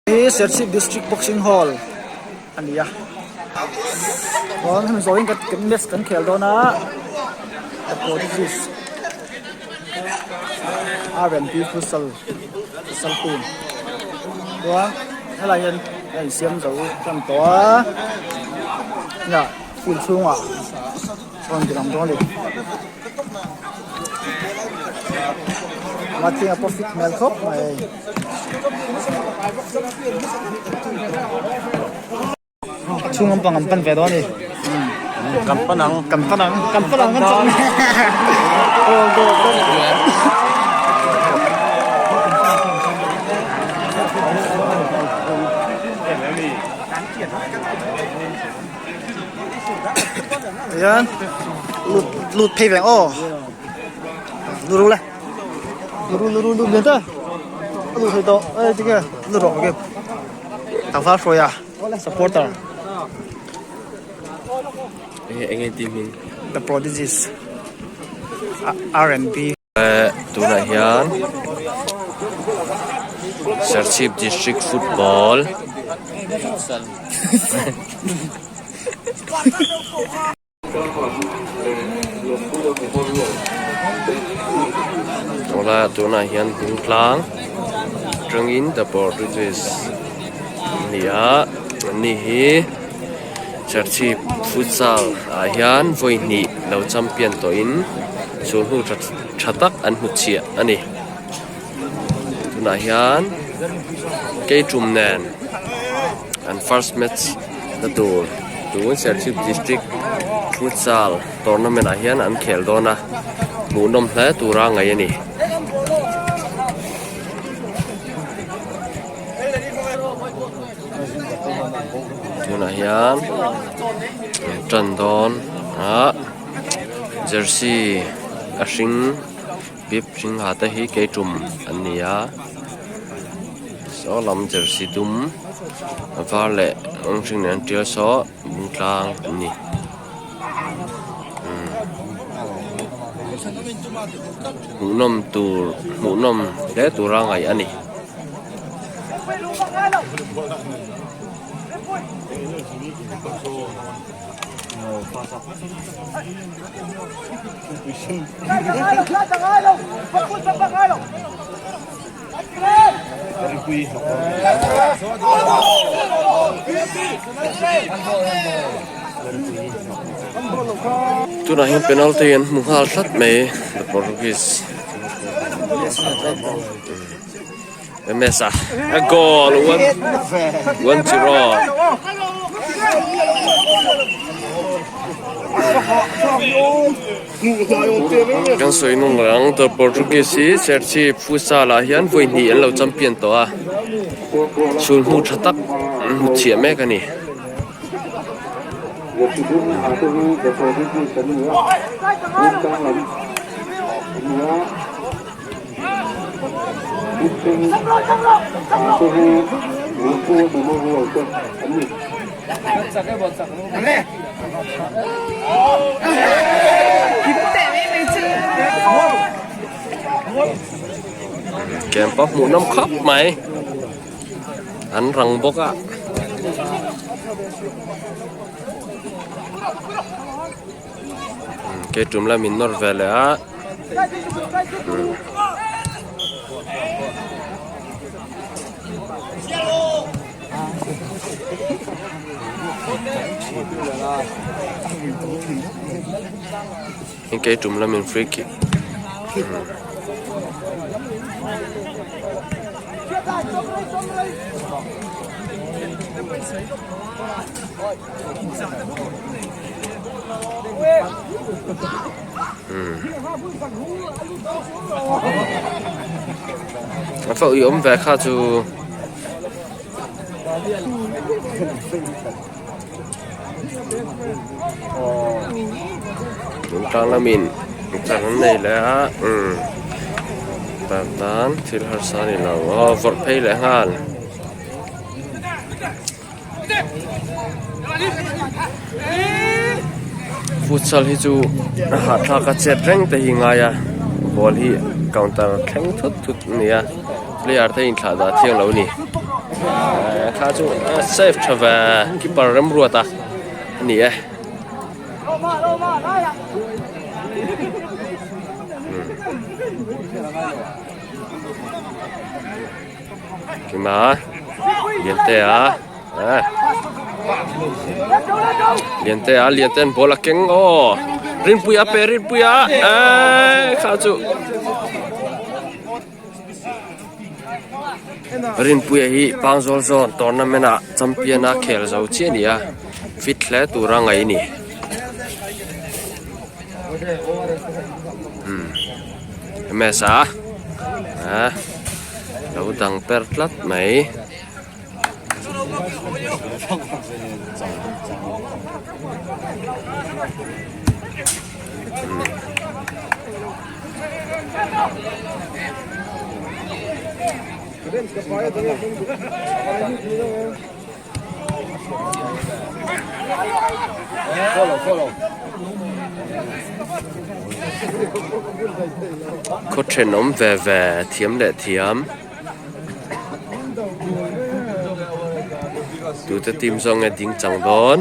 Hi Serchhip District Boxing Hall a ni a chuan hemi zawhin kan kan match kan khel dawn a the Prodigies R&B Futsal Futsal team chuan helai hian a insiam zo tan tawh a hnah field chhungah rawn ti lang dawn a ni. Matlinga pawh fit hmel khawp mai. A chhung lampang an pan ve dawn a ni. Kan pan ang. Kan pan ang. Kan pan ang kan chak ni. Tihian lut lut phei ve ang aw. Lu ru le. Lu ru lu ru lu lian ta. A lut thei tawh e tinge lu rawh ke. Tlangval hruai a supporter. Enge enge team hi? The Prodigies R&B. Tunah hian Serchhip District Football Awla tunah hian Bungtlang atangin The Portuguese an ni a anni hi Serchhip futsal ah hian vawi hnih lo champion tawhin sulhnu tha tha tak an hmu chhiah a ni tunah hian keitum nen. An first match na tur tun Serchhip District Futsal Tournament ah hian an khel dawn a, hmuhnawm hle tura ngaih a ni. Tunah hian an tan dawn a, jersey a hring bib hring ha te hi keitum an ni a. Saw lam jersey dum a var leh rawng hring nen an tial saw bung tlang an ni umm hmuhnawm tur hmuhnawm hle tura ngaih a ni. Tunah hian penalty an hmu nghal tlat mai the Portuguese MS a a goal 1-0 Kan sawi nung rang the Portuguese hi Serchhip futsal ah hian vawi hnih an lo champion tawh a chhun hmu tha tak an hmu chhiah mek a ni. Camp a hmuh nawm khawp mai an rang bawk a ke tum la min nawr ve leh a. Kei tum lamin free kick A fo i awm ve kha chu. Tlang lamin chak an nei leh a umm tan tan thil harsa a ni lo aw vawrh phei leh nghal. Futsal hi chu a hahthlak a chet reng te hi ngai a ball hi counter thleng thut thut a ni a player te inthlah dah thiang lo a ni. Kha chu safe tha ve keeper remruat a a ni e. Kima Liantea Liantea Liantea'n ball a keng aw Rinpuia pe Rinpuia eee kha chu Rinpuia hi Pangzawl zawn tournament ah champion a khel zo chiah a ni a fit hle tur a ngaih a ni. Ms a lo dang per tlat mai. Khaw thenawm ve ve thiam leh thiam. Tute team zawk nge ding chang dawn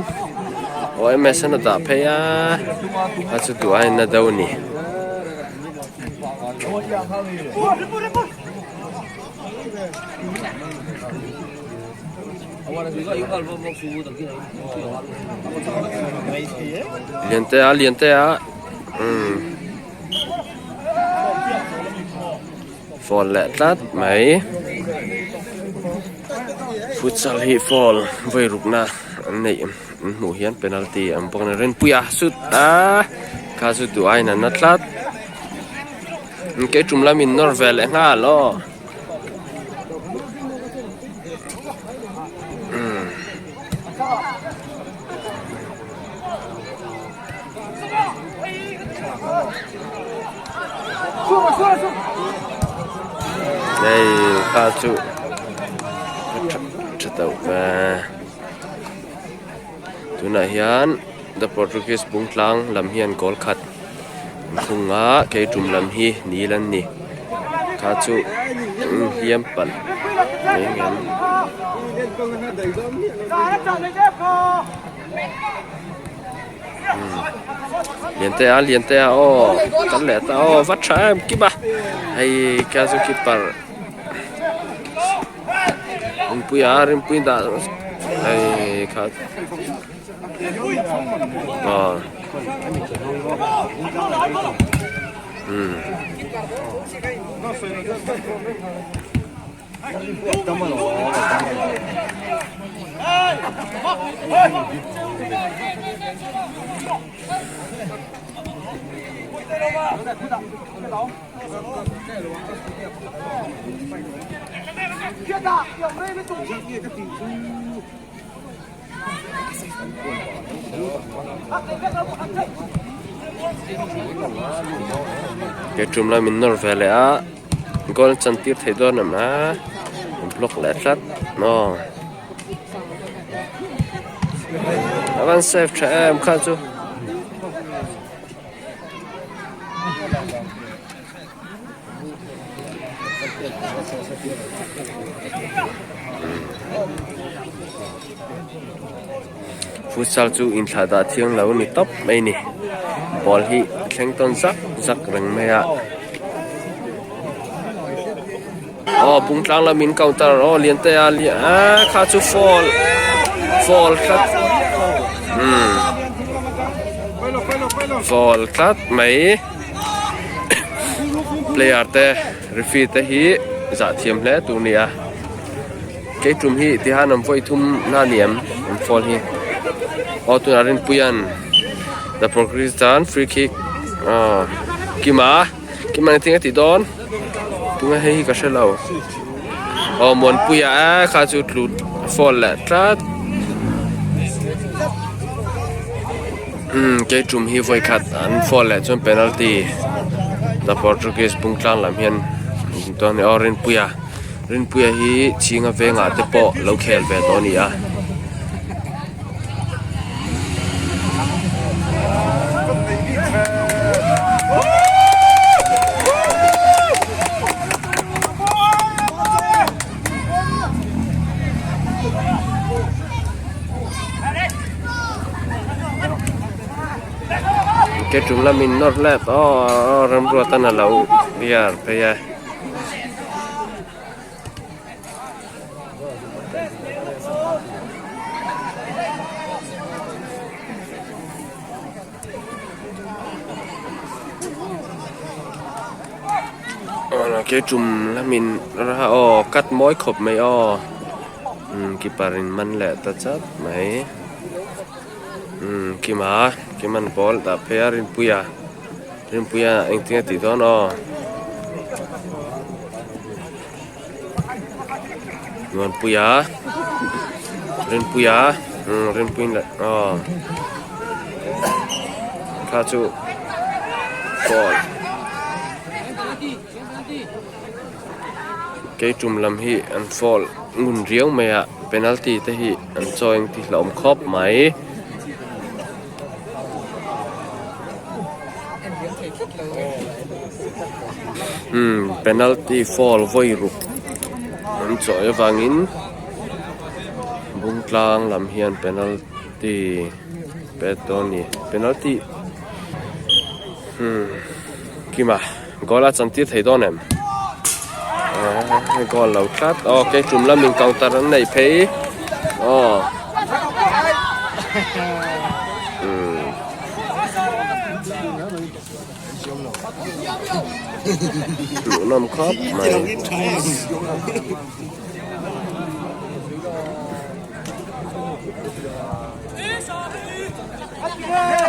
aw ms an a dah phei a a chu duh aiin a deuh a ni. Liantea Liantea umm. Foul leh tlat mai futsal hi foul vawi rukna an neih an hmuh hian penalty an bawk a ni Rinpuia shoot a kha chu duh aiin an na tlat keitum lamin nawr ve leh nghal aw. Hei kha chu tha tauh ve tunah hian the portuguese bung tlang lam hian goal khat an khung a keitum lam hi nil an ni kha chu hliam palh mai ang em. Liantea Liantea aw kal leh ta aw va tha em kip a hei ka chu keeper Rinpuia Rinpui dah hei kha aw umm. Ke tum lai min nawr ve leh a goal chan tir thei dawn em a block leh tlat maw a van save tha em kha chu. Futsal chu inthlah dah thiang lo ni tawp mai ni ball hi a thleng tawn zak zak reng mai a aw bungtlang lamin counter aw lian te a aaa kha chu foul foul tlat umm foul tlat mai. Player te referee te hi zah thiam hle tur a ni a kei tum hi tihian an vawi thum na a ni em an foul hi aw tunah Rinpuia'n the progress tan free kick aw Kima Kima engtin nge a tih dawn tunge hei hi ka hre lo aw Muanpuia e kha chu tlu foul leh tlat. Umm kei tum hi vawi khat an foul leh chuan penalty the portuguese bung tlang lam hian chuan aw Rinpuia Rinpuia hi chhinga vengah te pawh lo khel ve tawh a ni a. Ke tum lamin nawr let aw Remruatan a lo biar phei a. Ke tum lamin aw cut mawi khawp mai aw umm keeper in man leh ta chat mai umm kima kiman ball dah phei a rinpuia rinpuia engtin a tih dawn aw. Muanpuia Rinpuia umm Rinpui leh aw kha chu ball keitum lam hi an foul ngun riau mai a penalty te hi an chaw eng tih hlauhawm khawp mai. Umm penalty foul vawi ruk an chawi avangin bung tlang lam hian penalty pet dawn a ni penalty umm kima goal a chantir thei dawn em goal lo tlat aw kei tum lamin counter an neih phei aw umm. Hmuhnawm khawp mai.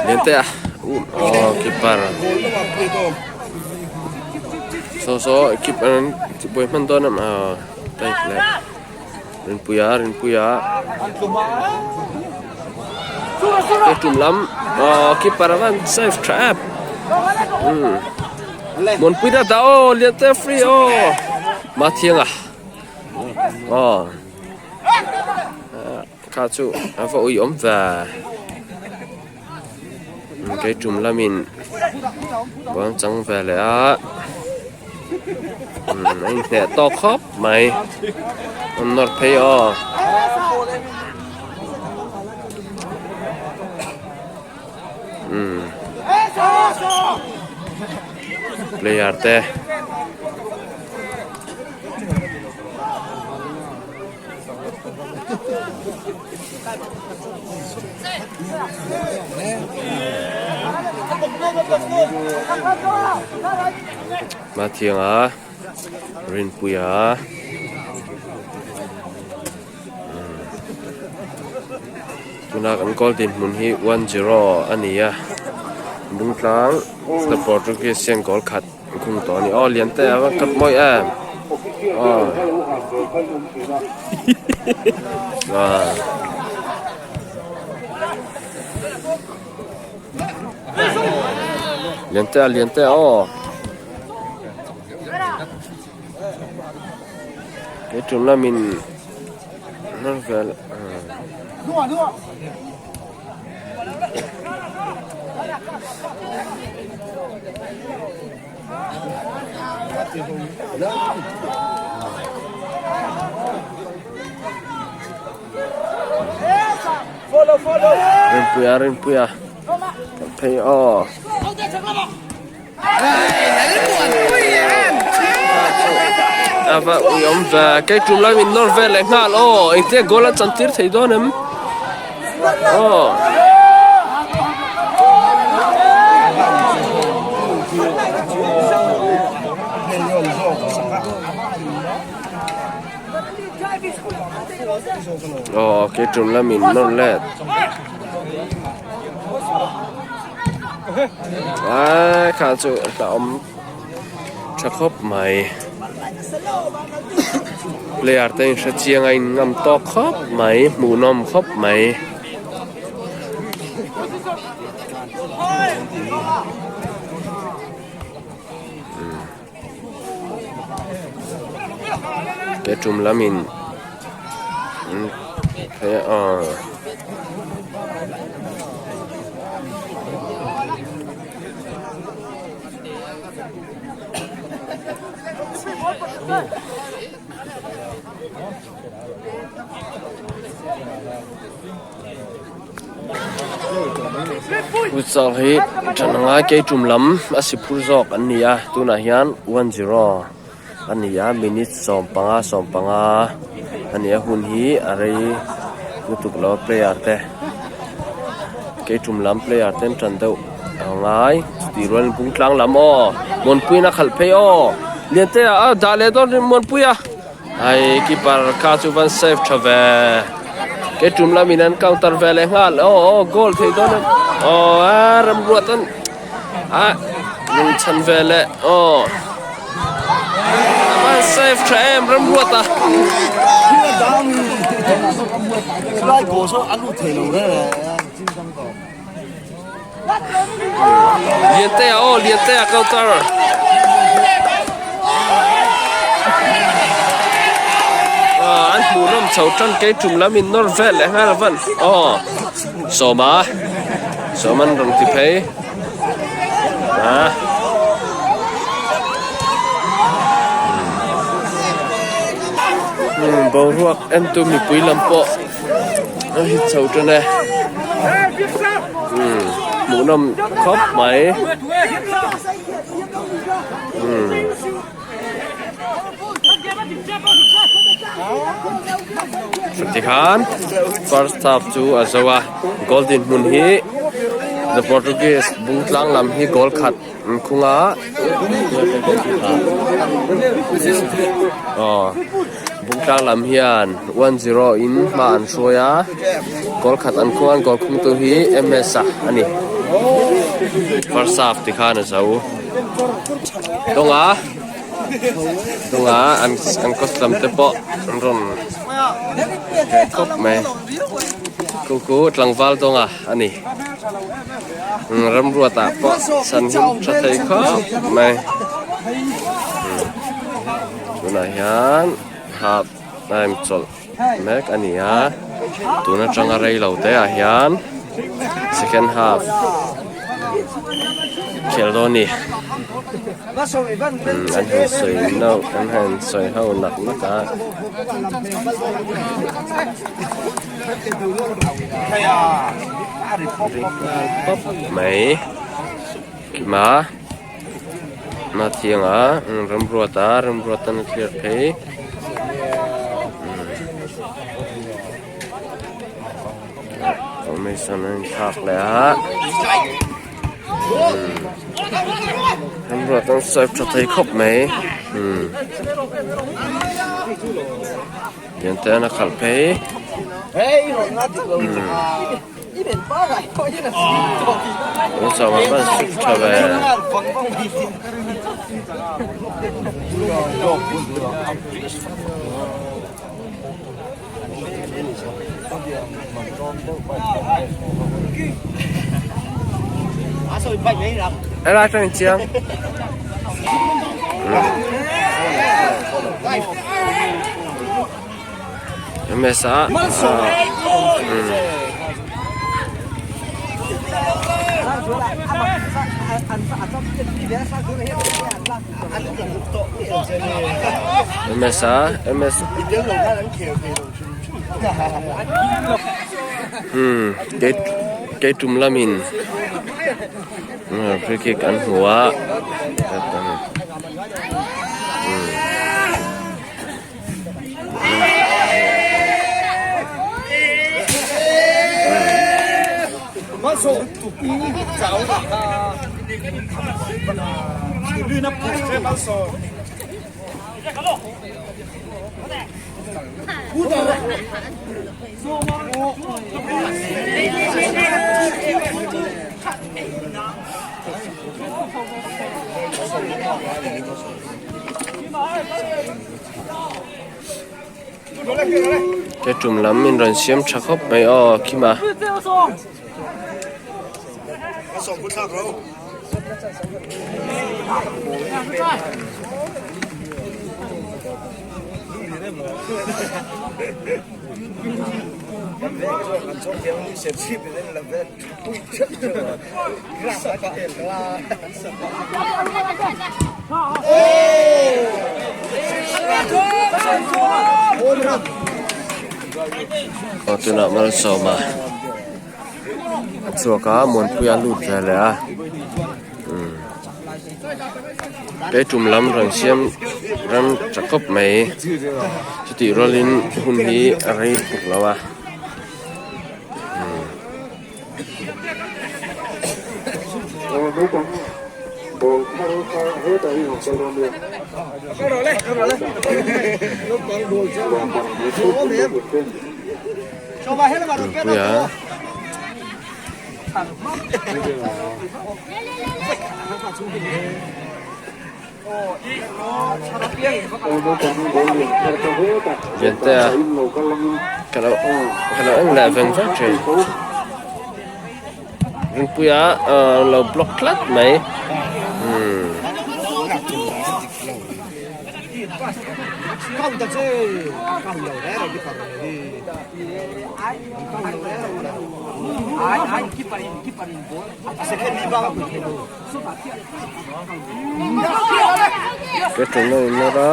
Liante a um aw keeper saw saw keeper an buai hman dawn em aw type leh Rinpuia Rinpuia ke tum lam aw keeper a van save tha em umm Muanpui da dah aw Liante free aw Mathianga aw. Kha chu a va ui awm ve. Kei tum lamin ball chang ve leh a. A inhneh tawk khawp mai. An nawr phei aw. Player te. Hmathianga Rinpuia tuna kan goal dinhmun hi 1-0 a ni a Bungtlang the Portuguese hian goal khat an khung tawh a ni aw lian te a va kap mawi em aw lian te a lian te aw he tum lamin hnar vel Rinpuia Rinpuia kan phei aw. Ava ui awm ve kei tum lai min nawr vel leh nghal aw engtia goal a chan tir thei dawn em aw. Aw kei tum lai min nawr let. Ai kha chu a awm tha khawp mai player te in hre chiang a in ngam tawk khawp mai hmuhnawm khawp mai. He tum lamin he aw Futsal hi ṭan a ngai kei tum lam a si phur zawk an ni a tunah hian 1-0 a ni a minute 15 15 a ni a hun hi a rei lutuk lo a player te kei tum lam player te an ṭan deuh a ngai chutih rualin bung tlang lam aw Muanpuiin a khalh phei aw Liantea a dah leh dawn Muanpuia. Hei keeper kha chu van save tha ve ke tum lamin an counter ve leh nghal aw aw goal thei dawn em aw a ramruat an a lung chhan ve leh aw van save tha em ramruat a Liantea aw Liantea counter an hmuh ram chho tan kei tum lam in nawr vel leh nghal van aw sawma sawman rawn ti phei a boruak entu mipui lam pawh a hit chho tan e umm hmuhnawm khawp mai umm tikhan first half chu a zo a goal dinhmun hi the portuguese bung tlang lam hi goal khat an khung a aw. Bungtlang lam hian 1-0 in hma an hruai a, goal khat an khung a, goal khungtu hi MS a a ni. First half ti khan a zo. Dawnga dawnga an an coach lam te pawh an rawn hreh khawp mai. Khu khu tlangval dawnga a ni. Ramruatah pawh chhan him tha thei khawp mai. Tunah hian half time chawlh mek a ni a tun atanga rei lo te ah hian second half khel dawn a ni umm an han sawi nauh an han sawi ho nak nak a. Pawp mai kima. Na thiang a remruat a remruat an a thlir phei formation a inthlak leh a remruat an sawi tha thei khawp mai tiang te an a khalh phei. Helai atangin chiang. Msa Msa Ms umm kei tum lamin free kick an hmu a. Ke tum lam in rawn siam tha khawp mai aw khim a. Aw tunah malsawma. a chhuak a Muanpuia a lut ve leh a umm he tum lam rawn siam ram tha khawp mai chutih rualin hun hi a rei tuk lo a umm. Rinpuia Liantea ka lo ka lo en leh veng veng thin Rinpuia ahh lo block tlat mai umm. Petrol a inawr a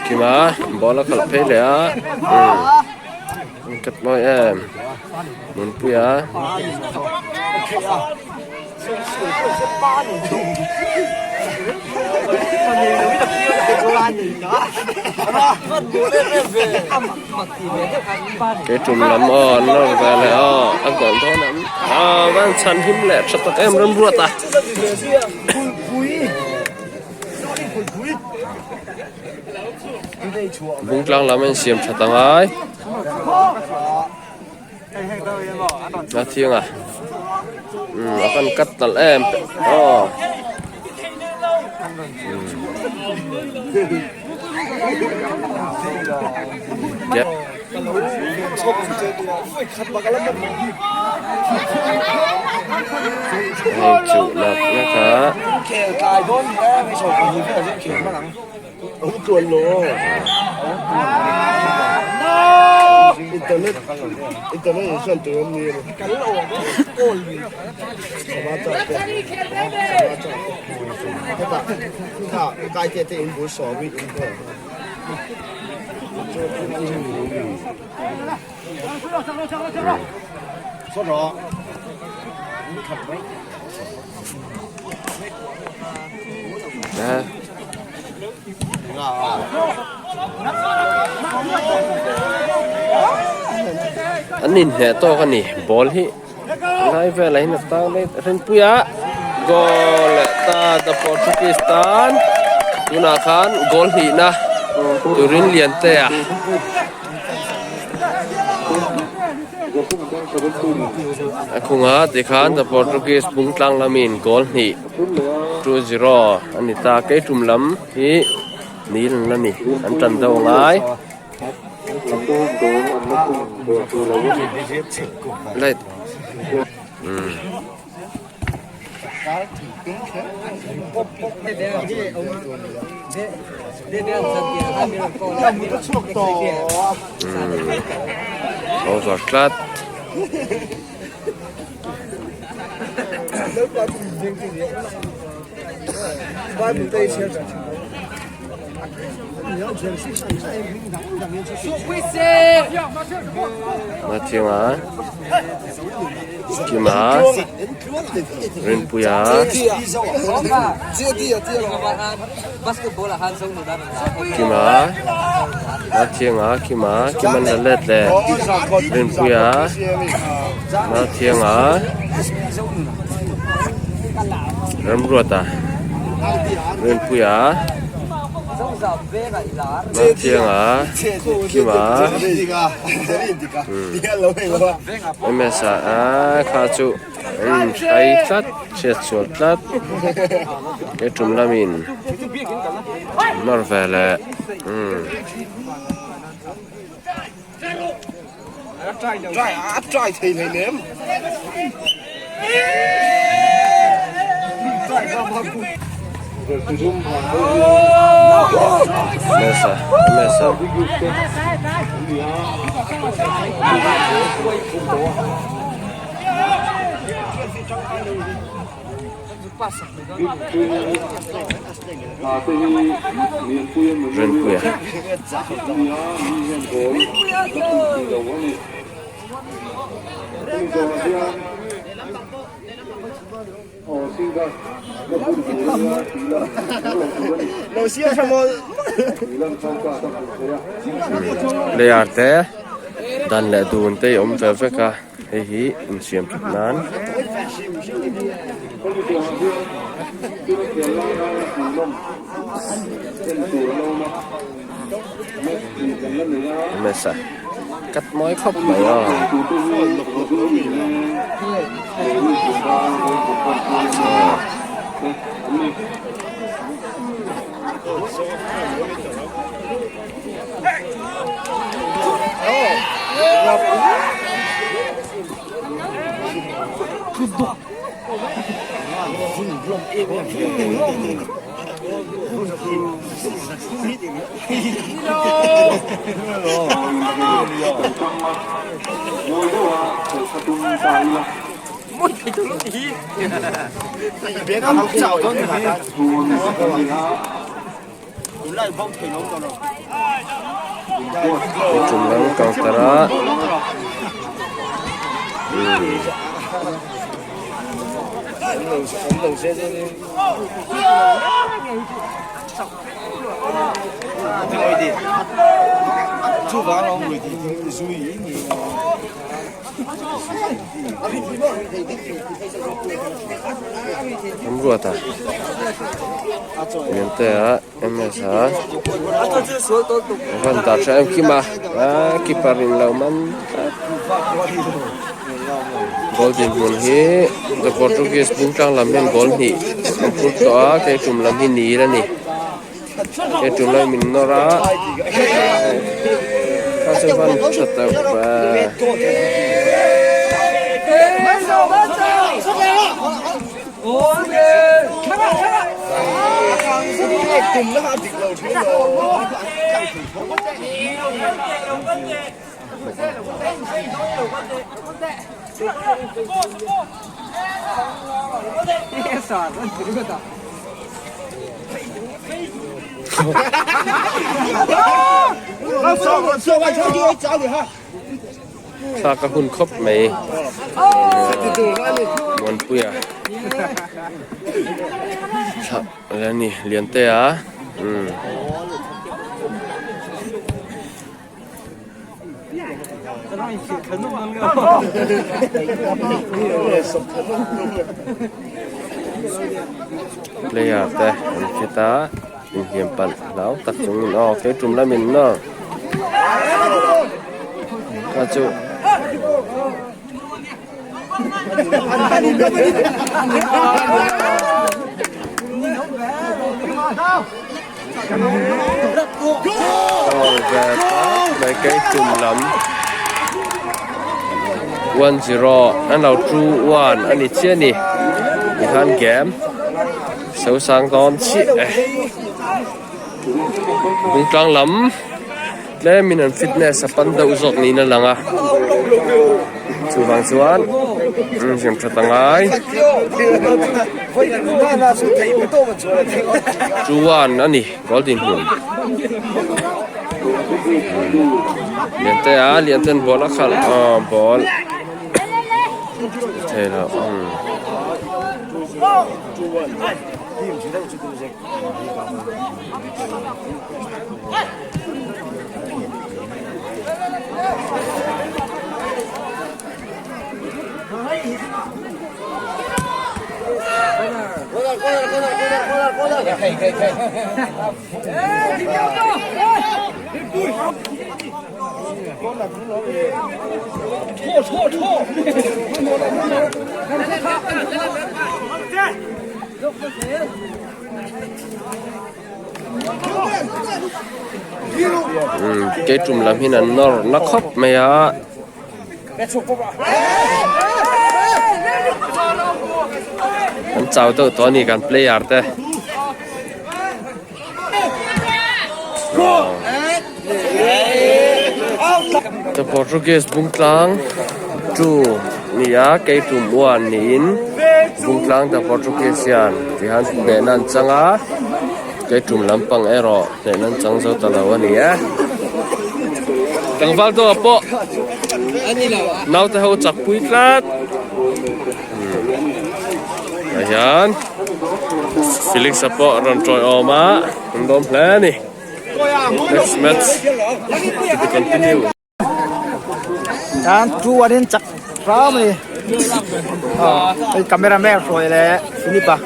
kima ball a khalh phei leh a umm an cut mawi em Nunpuia. Ke tum lam aw an nawr ve leh aw a goal dawn ang aw van chhan him leh tha tak em rem ruat a. Bungtlang lam a insiam tha ta ngai. A thiang a umm a kan cut nalh em aw hei chuh nak nak a. An inhneh tawk a ni ball hi lai velah hian a tang daih rinpui a goal leh ta the Portuguese tan tunah khan goal hnihna turin Liantea. A khunga tikhan the Portuguese bungtlang lamin goal hnih 2-0 a ni ta kei tum lam hi nil an la ni an tan deuh angai light umm. Over tlat. Mathianga Kima Rinpuia Kima Mathianga Kima Kiman la let leh Rinpuia Mathianga Ramruata Rinpuia Mathianga Kima Ms-a kha chu an inhrai tlat hriat sual tlat he tum lamin nawr ve leh umm. Mesa Mesa. Rinpuia. Player te dan leh dun te a awm ve vek a hei hi insiam that nan. Mesa cut mawi khawp mai a. Tum lam counter a An ruat a Liantea MS a van dah tha em kim a a keeper in lo man tlat goal dinhmun hi the Portuguese bung tlang lam hian goal hnih an phur tawh a kei tum lam hi nil a ni kei tum lam min nawr a kha chu van tha teuh ve. Thlak a hun khawp mai Muanpuia thlah a ni Liantea umm. Player te an khet a inhliam palh hlau tak chungin aw kei tum lamin nawr kha chu. Goal ve tak mai kei tum lam 1-0 an lo 2-1 a ni chiah a ni tikhan game sosang dawn chiah e bungtlang lam tlemin an fitness a pan deuh zawk niin a lang a chuvang chuan insiam that a ngai chuan a ni goal dinhmun Liante a Lianten ball a khalh aw ball thei lo umm. Kei tum lam hian an nawr na khawp mai a. An chau deuh tawh a ni kan player te. The Portuguese bung tlang 2. ni a keitum one niin Bungtlang the Portuguese hian tihian hnehna an chang a keitum lampang erawh hnehna an chang zo ta lo a ni e. Tlangval dawh pawh naute ho chak pui tlat tah hian Felix a pawh rawn tawiawm a an lawm hle a ni next match to be continue. Tan 2-1 in chak hram a ni hei camera man hruai leh Philip a.